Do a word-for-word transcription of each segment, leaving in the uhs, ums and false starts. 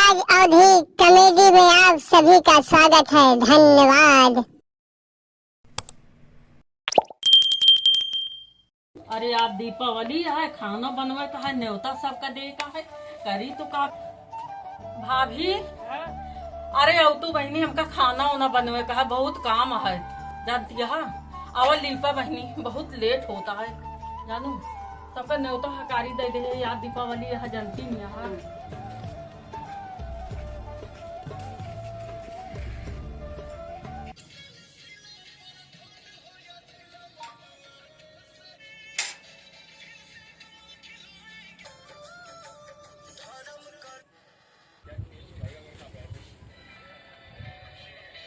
अवधी कॉमेडी में आप सभी का स्वागत है। धन्यवाद। अरे, आज दीपावली है, खाना बनवे का है, न्योता सबका दे का है, करी तो का। भाभी, अरे, अवतू बहिनी, हमका खाना वाना बनवे का है, बहुत काम है, जानती है। आवा दीपा बहिनी, बहुत लेट होता है, जानू, सबका न्योता हकारी दे दे, यार, दीपावली है, जानती नहीं है।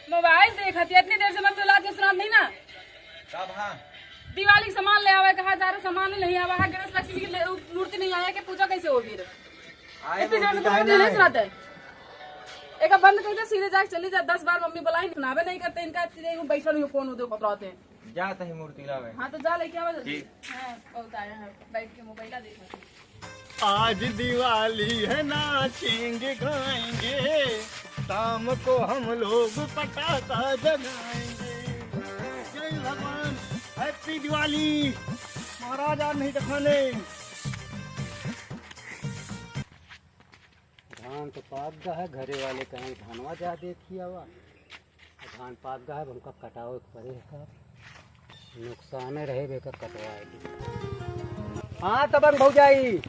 मोबाइल देखत है, इतनी देर से मन तो लाज सुनात नहीं ना। का भा? दिवाली के सामान ले आवे, कहा जा रहे सामान नहीं आवा है, गणेश लक्ष्मी की ले-, मूर्ति नहीं आया कि पूजा कैसे होगी रे? आए इतनी देर से मूर्ति तो काहे मुझे ना नहीं आए? सुनाते हैं। एक बंद कर दे, सीधे जाके चली जा, दस बार मम्मी बुलाई, सुनावे नहीं करते इनका, इतनी देर में बैठल हुई फोन उधर खतराते हैं। जा तही मूर्ति लावे। हाँ, तो जा लेके आवा जल्दी। ठीक। हाँ, बहुत आया है, बैठ के मोबाइल देखा। आज दिवाली है, नाचेंगे गाएंगे, शाम को हम लोग पटाखा जलाएंगे। जय भगवान, हैप्पी दिवाली। महाराज आज नहीं दिखाने। धान तो पाक गा है, घरे वाले कहें धनवा जा देखी आवा। धान पाक गा है, अब हमका कटावे के परे है का? नुकसाने रहे बे का कटवाए के। हाँ, तबंग भौजाई।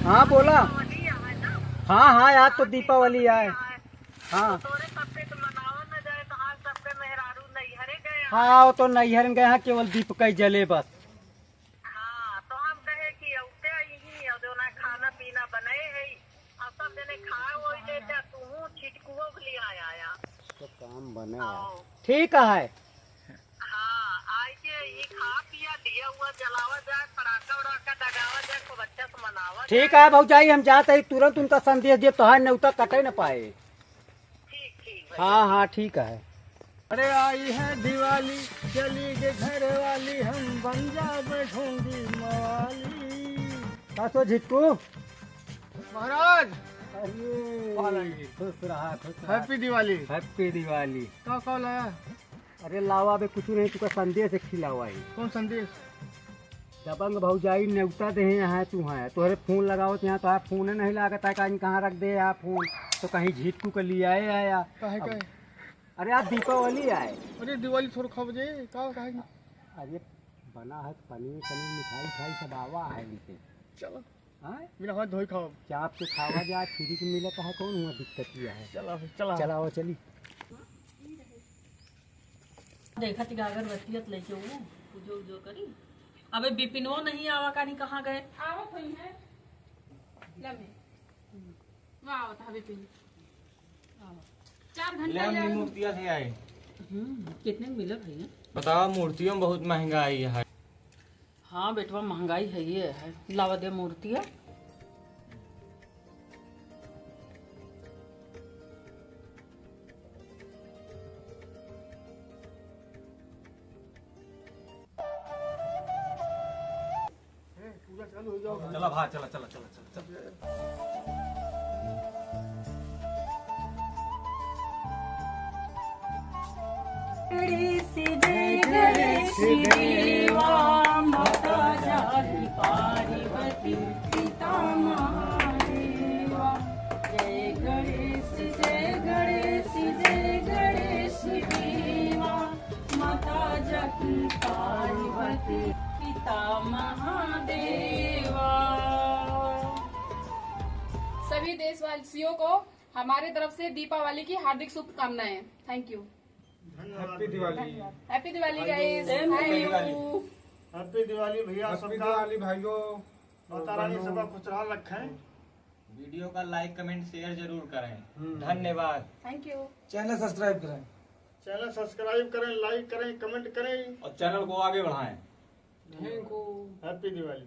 हाँ, बोला। हाँ, हाँ, आज तो दीपावली आए। हाँ। हाँ, वो तो नैहर गए हैं, केवल दीप का ही जले बस। हाँ, तो हम कहे कि औते अइहीं, और जो ना खाना पीना बने है, और सब जने खा ओई लेते, तूहू छिटकुओ के लिए आया। तो काम बने है। आओ। ठीक है। हाँ, आई के ये खा पिया लिया हुआ, जलावा जाए, पटाखा उड़ाखा दगावा जाए, खूब अच्छा से मनावा ठीक जाए। है भौजाई, हम जात ही तुरंत उनका संदेश देब, तोहार नेवता कटे न पाए। ठीक, ठीक भैया। हाँ, हाँ, ठीक है। अरे आई है दिवाली, चली गे घर वाली, हम बन जाबे ढोंगी मवाली। का सो झिटकू? महाराज! अरे, खुश रहा, खुश रहा। Happy दिवाली। Happy दिवाली। का, का लाया? अरे लावा बे, कुछ नहीं, तुका संदेश एक खिलावा है। कौन संदेश? दबंग भौजाई नेवता देहे यहाँ तू है, तोहरे फोन लगावत यहाँ तोहार फोन नहीं लागत है, कहीं कहाँ रख दे यहाँ फोन, तो कहीं झिटकू के लिए आए आया। काहे, अब काहे? अरे आज दीपावली आए। अरे दिवाली थोड़ा खा बजे, का काहे? अरे बना है पनीर, पनीर, मिठाई, मिठाई सब आवा है इनके। चलो। हाँ? बिना हाथ धोए खाओ। चाप के खावा जाए, फ्री के मिलत है, कौन हुआ दिक्कत यह है? चला, चला। चलाओ, चली। देखत ही अगरबत्तियत लेके वो पूजो उजो करी। अबे बिपिनवो नहीं आवा, कानी कहाँ गए? आवत हुई है। लम्हे। वहाँ आवत है बिपिन। आवा। चार घंटा ले हम ले आए। मूर्तियाँ ले आए। हम्म, कितने में मिला भैया? बताओ, मूर्तियों में बहुत महंगा आई है। हाँ बेटवा, महंगाई है, ये है। लावा दे मूर्तिया। पूजा चालू हो जाओ। चला भा, चला, चला, चला, चला, चला। गणेश जय गणेश देवा, माता जानी पार्वती पिता महादेवा। जय गणेश, जय गणेश, जय गणेश देवा, माता जानी पार्वती पिता महादेवा। सभी देशवासियों को हमारे तरफ से दीपावली की हार्दिक शुभकामनाएं। Thank you। धन्यवाद। Happy दिवाली। Happy दिवाली guys। Same to you। Happy दिवाली भैया सबका। Happy दिवाली भाइयों। माता रानी सबका खुशहाल रखें। Video का like, comment, share जरूर करें। हम्म। धन्यवाद। Thank you। Channel subscribe करें। Channel subscribe करें, like करें, comment करें। और channel को आगे बढ़ाएं। Thank you। Happy दिवाली।